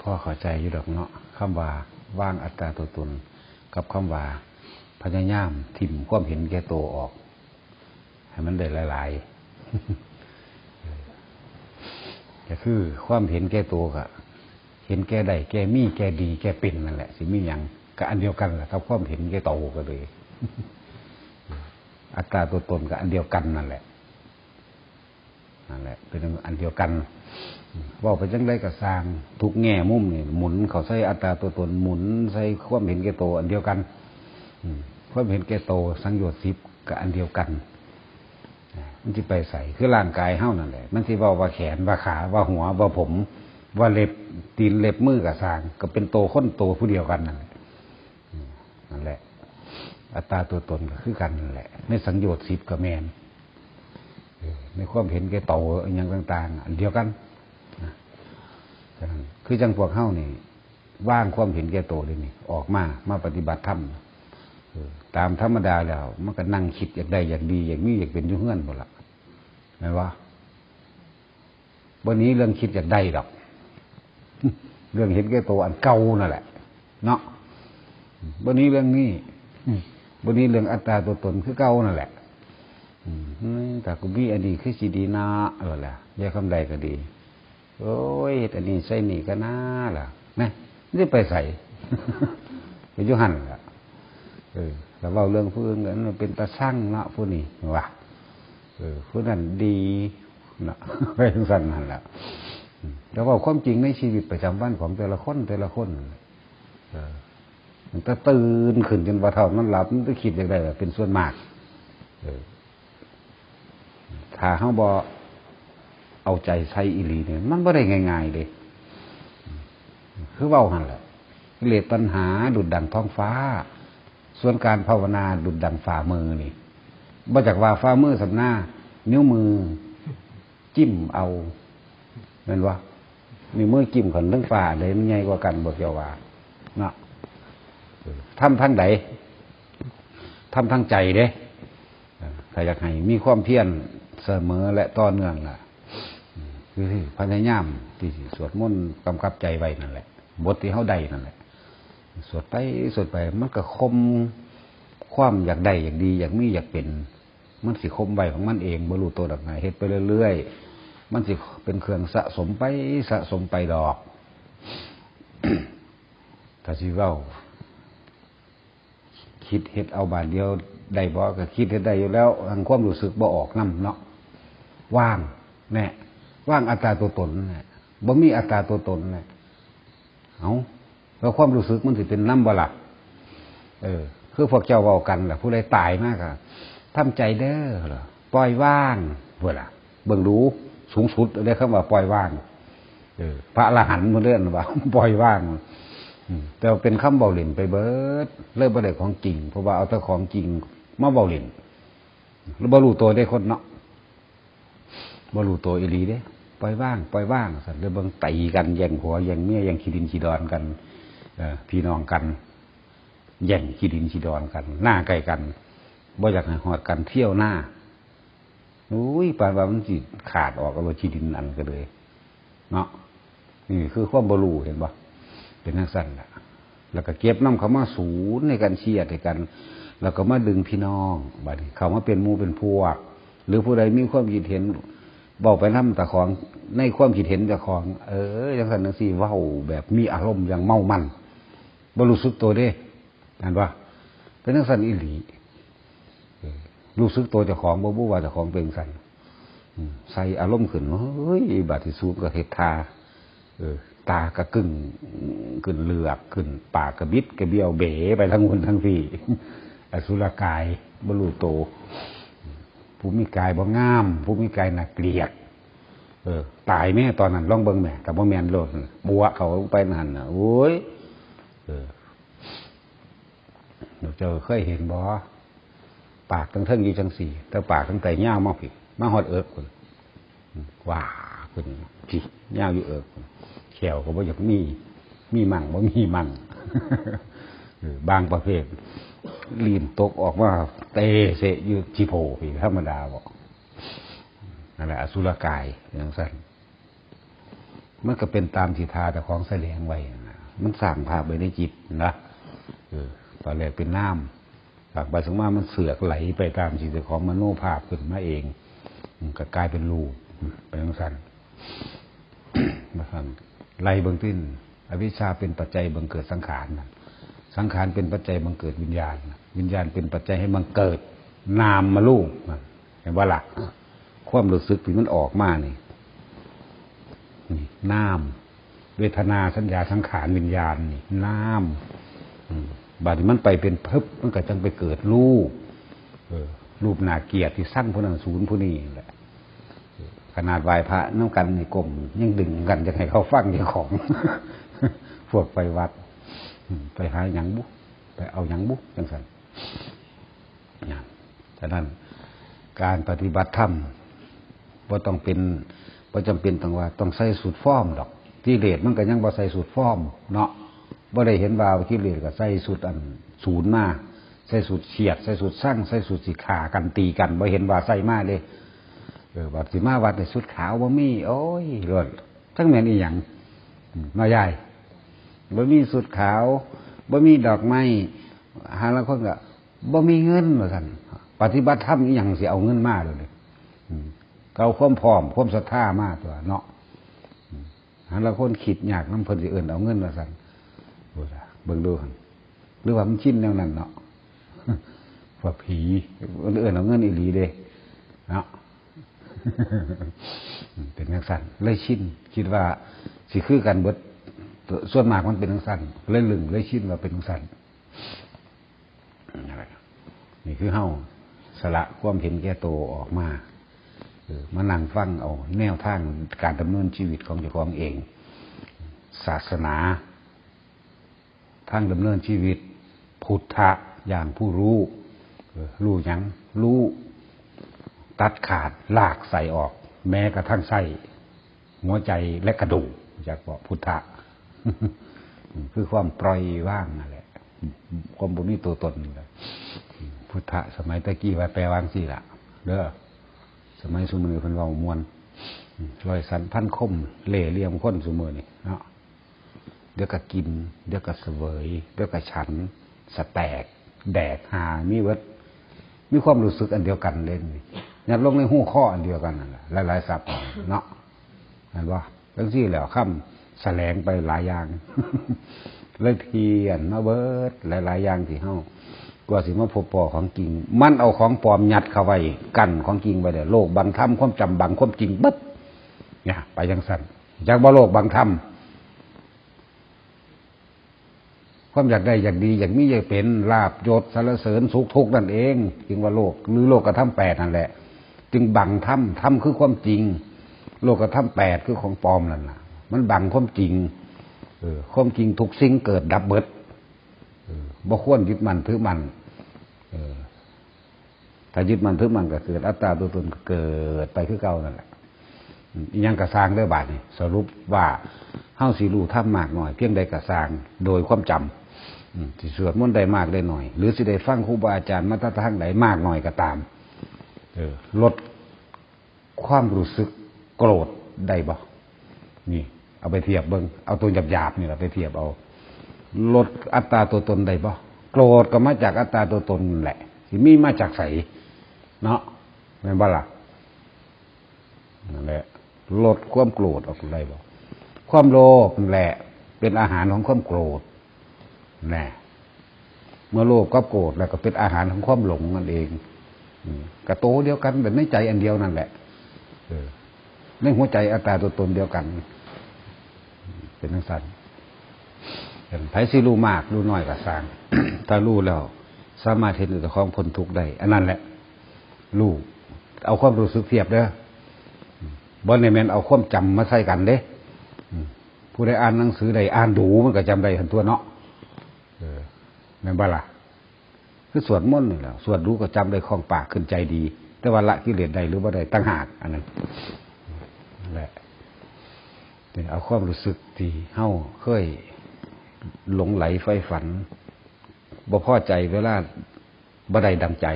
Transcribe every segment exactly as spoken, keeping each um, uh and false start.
พอเข้าใจอยู่ดอกเนาะ คำว่าวางอัตตาตัวตน กับคำว่าพยายามถิ่มความเห็นแก่ตัวออก ให้มันได้หลายๆ ก็คือความเห็นแก่ตัวก็เห็นแก่ได้ แก่มี แก่ดี แก่เป็นนั่นแหละ สิมีหยังก็อันเดียวกันแหละกับความเห็นแก่ตัวก็เลย อัตตาตัวตนก็อันเดียวกันนั่นแหละ นั่นแหละ เป็นอันเดียวกัน เว้าไปจั่งใดก็ซ่าง ทุกแง่มุมนี่หมุนเข้าใส่อัตตาตัวตน หมุนใส่ความเห็นแก่ตัวอันเดียวกัน อืม ความเห็นแก่ตัว สังโยชน์สิบก็อันเดียวกัน มันสิไปไส คือร่างกายเฮานั่นแหละ มันสิเว้าว่าแขน ว่าขา ว่าหัว ว่าผม ว่าเล็บ ตีนเล็บมือก็ซ่าง ก็เป็นตัวคนตัวผู้เดียวกันนั่นแหละ อืม นั่นแหละ อัตตาตัวตนก็คือกันนั่นแหละ ในสังโยชน์สิบก็แม่น เออ ในความเห็นแก่ตัวอิหยังต่างๆ อันเดียวกันนะ ฉะนั้นคือจั่งพวกเฮานี่ วางความเห็นแก่ตัวเลยนี่ ออกมา มาปฏิบัติธรรม เออ ตามธรรมดาแล้ว มันก็นั่งคิดอยากได้ อยากดี อยากมี อยากเป็นอยู่เฮือนหมดละ แม่นบ่ บ่หนีเรื่องคิดอยากได้ดอก เรื่องเห็นแก่ตัวอันเก่านั่นแหละ เนาะ บ่หนีเรื่องนี้ อืม บ่หนีเรื่องอัตตาตัวตนคือเก่านั่นแหละ อืม เฮ้ย ถ้ากูมีอันนี้คือสิดีนะ เออล่ะ ยายคำใดก็ดี โอ้ย เฮ็ดอันนี้ใส่นี่ก็น่าล่ะ นะ มันสิไปไส ไปอยู่หั่นล่ะ เออ แล้วเว้าเรื่องผู้อื่นก็มันเป็นตาซังเนาะผู้นี้ ว่า เออ ผู้นั้นดีเนาะ ไปจั่งซั้นนั่นแหละ อืม แต่ว่าความจริงในชีวิตประจำวันของแต่ละคน แต่ละคน เออ ตั้งแต่ตื่นขึ้นจนว่าเท่ามันหลับ มันก็คิดอยากได้เป็นส่วนมาก เออ ถ้าเฮาบ่เอาใจใส่อีหลีเนี่ย มันบ่ได้ง่ายๆเด้ คือเว้าหั่นแหละ กิเลสตัณหาดุจดั่งท้องฟ้า ส่วนการภาวนาดุจดั่งฝ่ามือนี่ บ่จักว่าฝ่ามือสำนา นิ้วมือจิ้มเอา แม่นบ่ นิ้วมือจิ้มขึ้นเทิงฟ้า อันใดมันใหญ่กว่ากัน บ่เกี่ยวว่า เนาะ เออ ทำทางใด ทำทางใจเด้ เออ ถ้าอยากให้มีความเพียรเสมอและต่อเนื่องล่ะ อืม คือพยายามที่สิสวดมนต์กำกับใจไว้นั่นแหละ บทที่เฮาได้นั่นแหละ สวดไป สวดไป มันก็ข่มความอยากได้ อยากดี อยากมี อยากเป็น มันสิข่มไว้ของมันเอง บ่รู้ตัวดอกนะ เฮ็ดไปเรื่อยๆ มันสิเป็นเครื่องสะสมไป สะสมไปดอก ถ้าสิเว้า คิดเฮ็ดเอาบาดเดียวได้บ่ ก็คิดเฮ็ดได้อยู่แล้ว ทางความรู้สึกบ่ออกนำเนาะ ว่าง แน่ ว่างอัตตาตัวตนแน่ บ่มีอัตตาตัวตนแน่ เอ้า แล้วความรู้สึกมันสิเป็นนำบ่ล่ะ เออ คือพวกเจ้าเว้ากันล่ะ ผู้ใดตายมาก็ ทำใจเด้อ ปล่อยวาง พุ่นล่ะ เบิ่งดู สูงสุดเด้อ คำว่าปล่อยวาง เออ พระอรหันต์เพิ่นเอิ้นว่า ปล่อยวาง อืม แต่ว่าเป็นคำเว้าเล่นไปเบิด เลยบ่ได้ของจริง เพราะว่าเอาแต่ของจริงมาเว้าเล่น แล้วบ่รู้ตัวเด้คนเนาะ บ่รู้ตัวอีหลีเด้ ปล่อยวาง ปล่อยวาง ซั่น เลยเบิ่งตีกัน แย่งผัว แย่งเมีย แย่งขี้ดินขี้ดอนกัน เอ่อ พี่น้องกัน แย่งขี้ดินขี้ดอนกัน นาใกล้กัน บ่อยากให้ฮอดกัน เที่ยวนา อุ้ย ปานว่ามันสิขาดออกเอาโลดขี้ดินอันก็เลย เนาะ นี่คือความบ่รู้ เห็นบ่ เป็นจั่งซั้นล่ะ แล้วก็เก็บนำเข้ามาสูนให้กัน เสียดให้กัน แล้วก็มาดึงพี่น้อง บัดนี้เข้ามาเป็นหมู่เป็นพวก หรือผู้ใดมีความคิดเห็น เว้าไปนำเจ้าของ ในความคิดเห็นเจ้าของ เออ จั่งซั้นจั่งซี้ เว้าแบบมีอารมณ์อย่างเมามัน บ่รู้สึกตัวเด้ เห็นบ่ เป็นจั่งซั้นอีหลี เออ รู้สึกตัวเจ้าของบ่ บ่ว่าเจ้าของเป็นจั่งซั้น อืม ใส่อารมณ์ขึ้น เฮ้ย บาดที่สุดก็เฮ็ดท่า เออ ตากะกึ่ง ขึ้นเหลือกขึ้น ปากกะบิดกะเบี้ยวเบ๋ไปทั้งคนทั้งพี่ อสุรกาย บ่รู้โต ผู้มีกายบ่งาม ผู้มีกายน่าเกลียด เออ ตายแม่ตอนนั้น ลองเบิ่งแม่ ถ้าบ่แม่นโลด ปัวเขาไปนั่นน่ะ โอ้ย เออ เจ้าเคยเห็นบ่ ปากทั้งเทิงอยู่จั่งซี้ แต่ปากทั้งใต้ยาวมาพี้ มาฮอดเอิกพุ้น ว่าพุ้น สิยาวอยู่เอิกพุ้น แข้วก็บ่อยากมี มีมั่งบ่มีมั่ง เออ บางประเภท ลิ้นตกออกมาเตะเสะอยู่ขี้โพพี้ ธรรมดาบ่ นั่นแหละอสุรกาย จั่งซั้น มันก็เป็นตามที่ทาแต่ของแสดงไว้นะ มันสร้างภาพไว้ในจิตนะ เออ ตอนแรกเป็นนาม สร้างไปสร้างมามันเสือกไหลไปตามที่เจ้าของมโนภาพขึ้นมาเอง มันก็กลายเป็นรูป เป็นจังซั่น ว่าซั่น ไล่เบิ่งติ อวิชชาเป็นปัจจัยบังเกิดสังขารนะ สังขารเป็นปัจจัยบังเกิดวิญญาณนะ วิญญาณเป็นปัจจัยให้บังเกิดนามมารูปนะ เห็นบ่ล่ะ ความรู้สึกที่มันออกมานี่ นี่นาม เวทนา สัญญา สังขาร วิญญาณ นี่นาม อืม บาดนี้มันไปเป็นเพิบ มันก็จังไปเกิดรูป เออ รูปน่าเกลียดที่ซั่งผู้นั้นสูนผู้นี้แหละ ขนาดไหว้พระนำกันนี่ก้มยังดึงกัน อยากให้เขาฟังเจ้าของ พวกไปวัด อืม ไปหาหยังบุ ไปเอาหยังบุ จังซั่น นะ ฉะนั้นการปฏิบัติธรรมบ่ต้องเป็น บ่จำเป็นต้องว่าต้องใส่สูทฟอร์มดอก กิเลสมันก็ยังบ่ใส่สูทฟอร์มเนาะ บ่ได้เห็นว่ากิเลสก็ใส่สูทอันสูนมา ใส่สูทเสียด ใส่สูทซัง ใส่สูทสิฆ่ากันตีกัน บ่เห็นว่าใส่มาเด้ เออ บัดสิมาวัดนี่สูทขาวบ่มี โอ้ย โลด จักแม่นอีหยัง อืม เนาะยาย บ่มีสูทขาว บ่มีดอกไม้ หาลางคนก็ บ่มีเงินว่าซั่น ปฏิบัติธรรมอีหยังสิเอาเงินมาเดี๋ยวนี้ อืม ก็เอาความพร้อม ความศรัทธามาตัวเนาะ อืม หาลางคนคิดยากนำ เพิ่นสิเอิ้นเอาเงินว่าซั่น โอ้ย เบิ่งดูหั่น หรือว่ามันชินแนวนั้นเนาะ พวกผี เอิ้นเอาเงินอีหลีเด้ เนาะ เป็นจังซั่น เลยชิน คิดว่าสิคือกันเบิด ส่วนมากมันเป็นจังซั่น เลยลึง เลยชินว่าเป็นจังซั่น นี่คือเฮาสละความเห็นแก่ตัวออกมา เออ มานั่งฟังเอาแนวทางการดำเนินชีวิตของเจ้าของเอง ศาสนา ทางดำเนินชีวิต พุทธะอย่างผู้รู้ เออ รู้หยัง รู้ ตัดขาด ลากไส้ออก แม้กระทั่งไส้ หัวใจและกระดูก จักบ่ พุทธะ คือความปล่อยวางนั่นแหละ ความบ่มีตัวตนนี่แหละ พุทธะสมัยตะกี้ว่าแปลว่าจั่งซี้ล่ะ เด้อ สมัยซุมื้อนี้เพิ่นเว้าม่วน ร้อยสันพันคม เล่ห์เหลี่ยมคนซุมื้อนี้เนาะ เดี๋ยวก็กิน เดี๋ยวก็เสวย เดี๋ยวก็ฉัน สแต็ก แดกหา มีเบิด มีความรู้สึกอันเดียวกันเลยนี่ ยัดลงในหูคออันเดียวกันนั่นแหละ หลายๆศัพท์เนาะ เห็นบ่ จั่งซี้แหล้ว คำแสลงไปหลายอย่าง เลยเพี้ยนมาเบิด หลายๆอย่างที่เฮา กว่าสิมาพบพ้อของจริง มันเอาของปลอมยัดเข้าไว้ กั้นของจริงไว้แล้ว โลกบังธรรม ความจำบังความจริงเบิด เนี่ย ไปจั่งซั่น จักบ่โลกบังธรรม ความอยากได้อยากดี อยากมีอยากเป็น ลาภยศ สรรเสริญสุขทุกข์นั่นเอง จึงว่าโลก หรือโลกธรรมแปดนั่นแหละ จึงบังธรรม ธรรมคือความจริง โลกธรรมแปดคือของปลอมนั่นน่ะ มันบังความจริง เออ ความจริงทุกสิ่งเกิดดับเบิด เออ บ่ควรยึดมั่นถือมั่น เออ ถ้ายึดมั่นถือมั่นก็เกิดอัตตาตัวตนก็เกิดไปคือเก่านั่นแหละ อืม อิหยังก็ซ่างเด้อบาดนี้ สรุปว่าเฮาสิรู้ธรรมมากน้อยเพียงใดก็ซ่าง โดยความจำ อืม สิสวดมนต์ได้มากได้น้อย หรือสิได้ฟังครูบาอาจารย์มาแต่ทางใดมากน้อยก็ตาม เออ ลดความรู้สึกโกรธได้บ่ นี่ เอาไปเทียบเบิ่ง เอาตัวหยาบๆนี่ล่ะไปเทียบเอา ลดอัตตาตัวตนได้บ่ โกรธก็มาจากอัตตาตัวตนนั่นแหละ สิมีมาจากไส เนาะ แม่นบ่ล่ะ นั่นแหละ ลดความโกรธออกได้บ่ ความโลภนั่นแหละ เป็นอาหารของความโกรธ แน่ เมื่อโลภกับโกรธแล้วก็เป็นอาหารของความหลงนั่นเอง อืม ก็โตเดียวกัน แต่ในใจอันเดียวนั่นแหละ เออ ในหัวใจอัตตาตัวตนเดียวกัน เป็นจั่งซั่น ไผสิรู้มากรู้น้อยก็ซ่าง ถ้ารู้แล้วสามารถเฮ็ดให้เจ้าของพ้นทุกข์ได้ อันนั้นแหละ รู้ เอาความรู้สึกเทียบเด้อ บ่ได้แม่นเอาความจำมาใส่กันเด้ อืม ผู้ใดอ่านหนังสือได้ อ่านดู๋มันก็จำได้หั่นตั๊วเนาะ เออ แม่นบ่ล่ะ คือสวดมนต์นี่แหละ สวดดู๋ก็จำได้คล่องปากขึ้นใจดี แต่ว่าละกิเลสได้หรือบ่ได้ต่างหาก อันนั้น นั่นแหละ นี่เอาความรู้สึกที่เฮาเคยหลงใหลใฝ่ฝัน บ่พอใจเวลาบ่ได้ดังใจ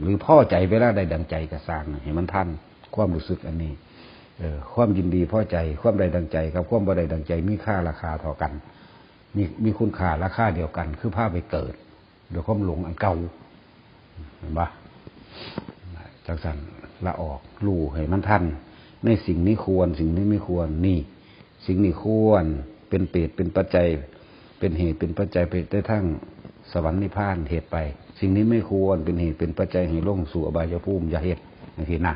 หรือพอใจเวลาได้ดังใจก็ซ่าง ให้มันทันความรู้สึกอันนี้ เออ ความยินดีพอใจ ความได้ดังใจกับความบ่ได้ดังใจมีค่าราคาเท่ากัน มี มีคุณค่าราคาเดียวกัน คือพาไปเกิดด้วยความหลงอันเก่า เห็นปะ จังซั่น ละออก รู้ให้มันทัน ในสิ่งนี้ควร สิ่งนี้ไม่ควร นี่ สิ่งนี้ควร เป็นเหตุเป็นปัจจัย เป็นเหตุเป็นปัจจัยไปได้ทั้งสวรรค์นิพพาน เหตุไป สิ่งนี้ไม่ควร เป็นเหตุเป็นปัจจัยให้ลงสู่อบายภูมิ อย่าเฮ็ด จังซี้นะ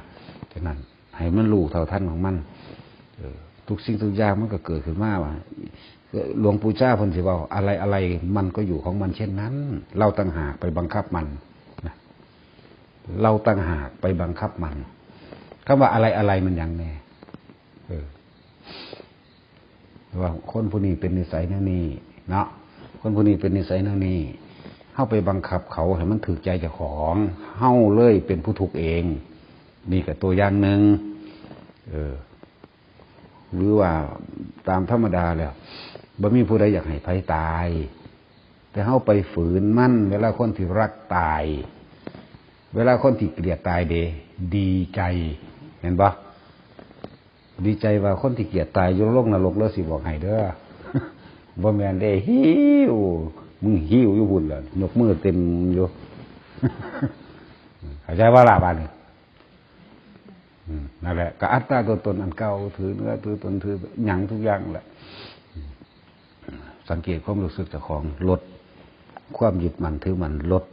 ฉะนั้น ให้มันรู้เท่าทันของมัน เออ ทุกสิ่งทุกอย่างมันก็เกิดขึ้นมาว่า หลวงปู่จาเพิ่นสิเว้า อะไรอะไรมันก็อยู่ของมันเช่นนั้น เราต่างหากไปบังคับมันนะ เราต่างหากไปบังคับมัน คำว่าอะไรอะไรมันหยังแน่ เออ ว่าคนผู้นี้เป็นนิสัยแนวนี้เนาะ คนผู้นี้เป็นนิสัยแนวนี้ เฮาไปบังคับเขาให้มันถืกใจเจ้าของ เฮาเลยเป็นผู้ทุกข์เอง นี่ก็ตัวอย่างหนึ่ง เออ หรือว่าตามธรรมดาแล้ว บ่มีผู้ใดอยากให้ไผตาย แต่เฮาไปฝืนมัน เวลาคนที่รักตาย เวลาคนที่เกลียดตายเด้ ดีใจ เห็นบ่ ดีใจว่าคนที่เกลียดตายอยู่ลงนรก แล้วสิบอกให้เด้อ บ่แม่นเด้ หิ้ว มึงหิ้วอยู่พุ่นล่ะ ยกมือเต้นอยู่ เข้าใจบ่ล่ะบาดนี้ อืม นั่นแหละ ก็อัตตาตัวตนอันเก่า ถือเนื้อถือตน ถือหยังทุกอย่างแหละ อืม สังเกตความรู้สึกเจ้าของ ลดความยึดมั่นถือมั่น ลด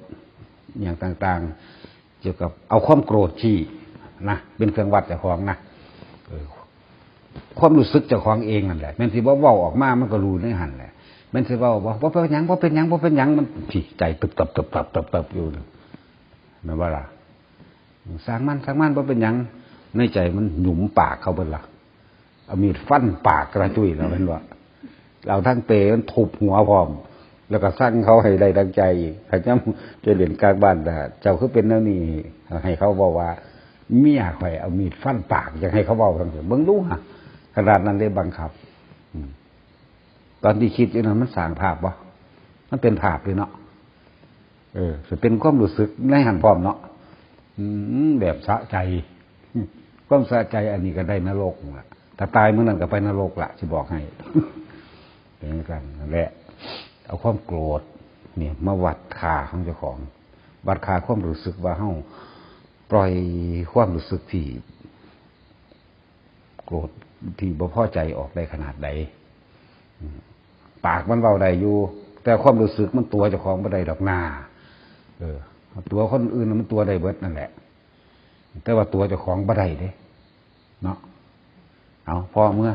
อย่างต่างๆ เกี่ยวกับเอาความโกรธที่นะ เป็นเครื่องวัดเจ้าของนะ เออ ความรู้สึกเจ้าของเองนั่นแหละ แม่นสิบ่เว้าออกมา มันก็รู้ในหั่นแหละ แม่นสิเว้าบ่ บ่เป็นหยัง บ่เป็นหยัง บ่เป็นหยัง มันที่ใจตึบตับ ตึบตับ ตึบตับอยู่ แม่นบ่ล่ะ สร้างมัน สร้างมัน บ่เป็นหยัง ในใจมันหยุมปากเขาเบิดล่ะ เอามีดฟันปากกระจุยแล้วแม่นบ่ เอาทั้งเปรย์มันทุบหัวพร้อม แล้วก็สั่งเขาให้ได้ดังใจอีก ถ้าจำจะเล่นกลางบ้านน่ะ เจ้าคือเป็นแนวนี้ ให้เขาบอกว่า เมียข่อยเอามีดฟันปาก อยากให้เขาเว้าจังซี่ เบิ่งดูหะ ขนาดนั้นเลยบังคับ อืม ตอนที่คิดอยู่นั้นมันสร้างภาพบ่ มันเป็นภาพเลยเนาะ เออ สิเป็นความรู้สึกในหั่นพร้อมเนาะ อืม แบบสะใจ ความสะใจอันนี้ก็ได้นรกล่ะ ถ้าตายมื้อนั้นก็ไปนรกล่ะ สิบอกให้ เป็นจังซั่นนั่นแหละ เอาความโกรธเนี่ยมาวัดค่าของเจ้าของ วัดค่าความรู้สึกว่าเฮาปล่อยความรู้สึกที่ โกรธที่บ่พอใจออกได้ขนาดใด อืม ปากมันเว้าได้อยู่ แต่ความรู้สึกมันตั๋วเจ้าของบ่ได้ดอกนา เออ ตั๋วคนอื่นมันตั๋วได้เบิดนั่นแหละ แต่ว่าตั๋วเจ้าของบ่ได้เด้ เนาะ เอา พอเมือ